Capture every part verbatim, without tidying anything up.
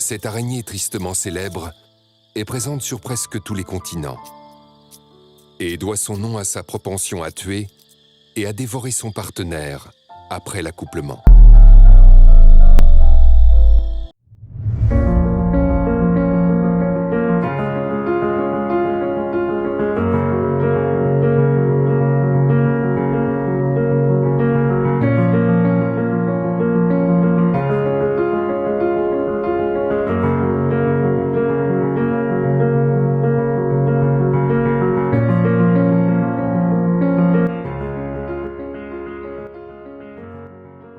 Cette araignée tristement célèbre est présente sur presque tous les continents et doit son nom à sa propension à tuer et à dévorer son partenaire après l'accouplement.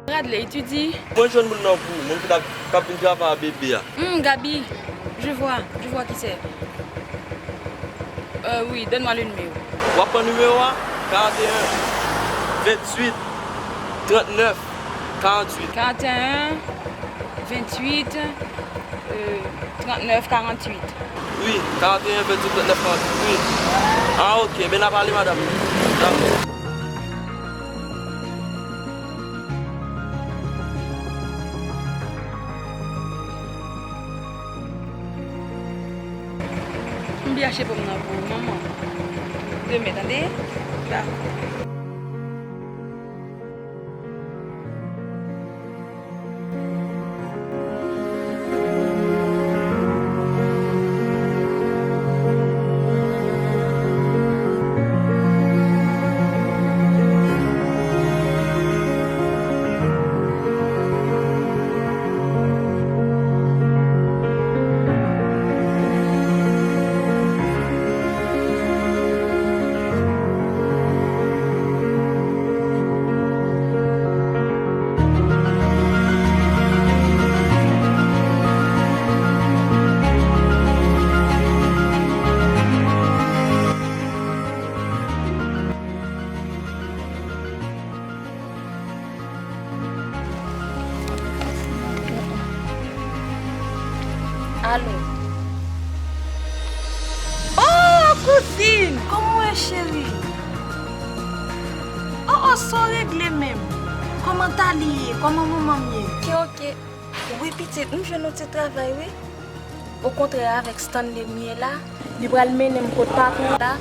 Bradley, tu dis? Mwen jwenn moun nan pou ou, moun ki t ap, k ap vin travay a bebe a. Hmm, Gaby, je vois, je vois qui c'est. Euh, oui, donne-moi le numéro. W ap pran nimewo a, karant e en, venntuit, trannèf, karanntuit. Karant e en, venntuit, euh, trannèf, karanntuit. Wi, karant e en, venntuit, trannèf, karanntuit, wi. Ah, ok, ben n a pale, madanm. Dakò. M byen achte pòm nan pou ou, manman. Demen, tande? Dakò. Alo. Oh, kouzin! Kòman w ye, cheri? Oh, oh, sa w regle menm? Kòman Tali ye? Kòman manman m ye? Ok, ok. Wi, pitit, m jwenn yon ti travay, wi. Okontrè, avèk Stanley m ye la, li pral mennen m kot patwon la.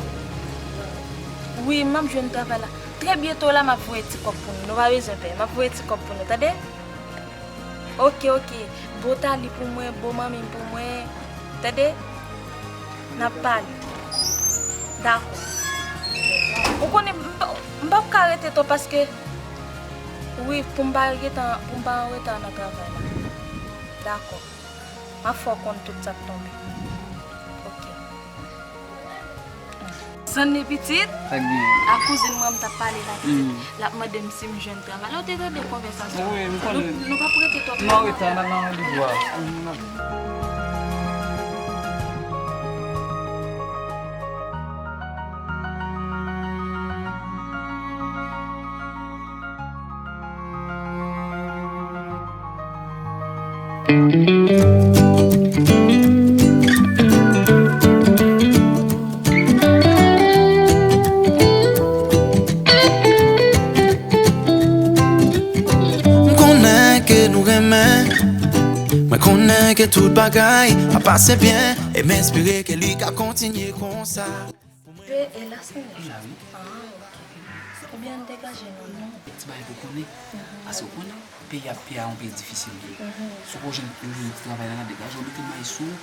Wi, m ap jwenn travay la. Trè byento la, m ap voye ti kòb pou nou. Nou pa bezwen pè. M ap voye ti kòb pou nou, tande? Ok, ok. Bo Tali pou mwen, bo manmi m pou mwen. Tande? N ap pale. Dakò. Ou konnen, m p-, m p ap ka rete twòp paske, wi, pou m pa gentan, pou m pa an reta nan travay la. Dakò. M ap fè w konn tout sa k tonbe. Ok. Zanni pitit? Sa k genyen? A kouzin mwen m t ap pale la, pitit. Mm. L ap mande m si m jwenn travay la. Ou te tande konvèsasyon? Wi, m konnen. Nou, nou p ap rete twòp. Non, rete, n ap nan randevou a. Mm, n ap M konnen ke nou renmen. Mwen konnen ke tout bagay ap pase byen. E m espere ke li ka kontinye konsa. Pe e la, Seyè. E la, wi. Ah, ok. Ebyen, degaje nou, non? Ti bagay pou konnen. Mhm. Paske ou konnen, peyi a, peyi a yon peyi difisil li ye. Mhm. Si w pa jwenn yon ti travay la, degaje w, mete may sou ou,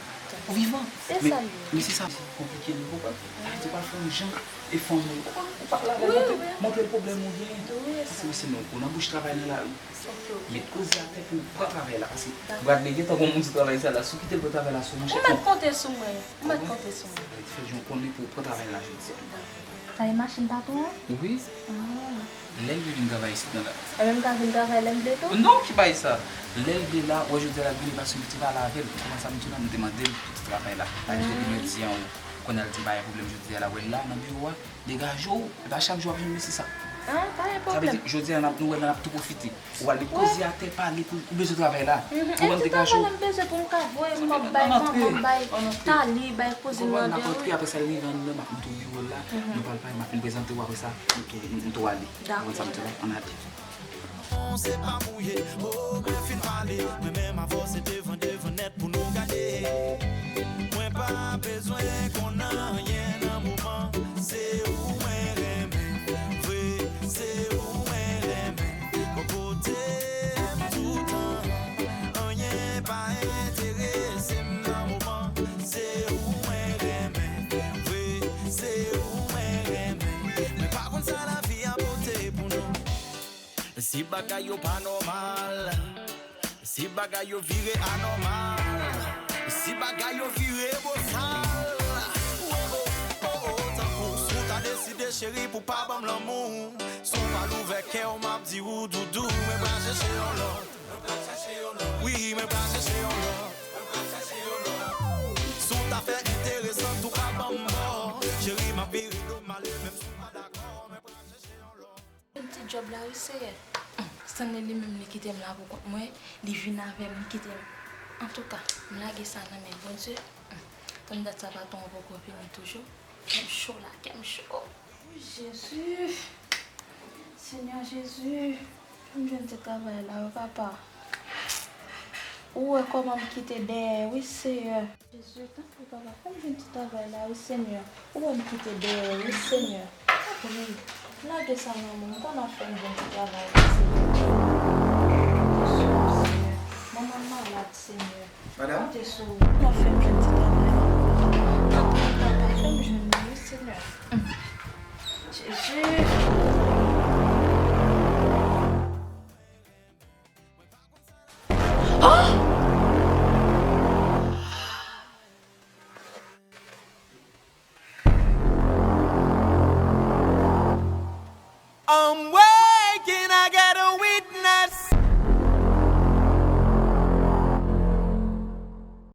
ou vivan. Se sa l ye. Men se sa, konplike, nou konprann. Sa vle di, w pral fè yon jan e fanm ou, ou konprann, ou pale avè l, montre, montre l pwoblèm ou genyen. Wi, wi. Paske, wi, se non, ou nan bouch travay nan lari. Ok, ok. Met koze atè pou w pran travay la, paske Bradley gentan gon moun sou travay sa la, si w kite l pran travay la sou ou, monchè. Ou mèt konte sou mwen, ou mèt konte sou mwen. Fè jan w konnen pou w pran travay la jodi a. Sa e machin patwon an? Wi. Ah. Lè l vle vin travay isit nan la. Ebyen m ka vin travay lè m vle tou? Non, ki bagay sa? Lè l vle la, wè jodi a l ap vini paske m te pale avè l. Kòman sa m di w la, m te mande l pou ti travay la. Paske jodi a l di an, kounye a l di m pa gen pwoblèm jodi a la, wè l la nan biwo a. Degaje w, e pa chak jou w ap jwenn mesye sa. Ah, pa gen pwoblèm. Sa vle di, jodi a n ap, nou wè la, n ap tou pwofite. Ou pral met koze atè, pale pou ou bezwen travay la. Mhm. Ou konprann, degaje w. E ti travay la m bezwen pou m ka voye kòb bay manman m, bay Tali, bay kouzin nan deyò, wi. N ap rantre, apre sa l rive anndan, m ap montre w biwo l la, nou pral pale, m ap vin prezante w, apre sa, m tou, m tou ale. Ou konprann sa m di w la? Ann ale. Se pa mouye, o, mwen fin pale, mwen menm avè w se devan, devan nèt pou nou Si bagay yo pa nòmal, si bagay yo vire anòmal, si bagay yo vire bosal. Oh, oh, oh, oh, tankou si w ta deside, cheri, pou pa ban m lanmou. Si w pa louvè kè w, m ap di w doudou, mwen pral chèche yon lòt. Wi, mwen pral chèche yon lòt. Si w ta fè enteresan, tou pa ban m bò. Cheri, m ap vire do m ale, menm si w pa dakò, mwen pral chèche yon lòt. Ti djòb la, wi, Seyè. Stanley li menm, li kite m la pou kont mwen, li vin avè m, li kite m. Antouka, m lage sa nan men Bondye. Tann dat sa, patwon an poko vini toujou. Kè m cho la, kè m cho. Wi, Jezi. Senyè Jezi, fè m jwenn ti travay la, wi, papa. Ou wè kòman m kite dèyè, wi, Seyè. Jezi, tanpri, papa, fè m jwenn ti travay la, wi, Senyè. Ou wè m kite dèyè, wi, Senyè. Tanpri, lage sa nan men m, konn ap fè m jwenn ti travay.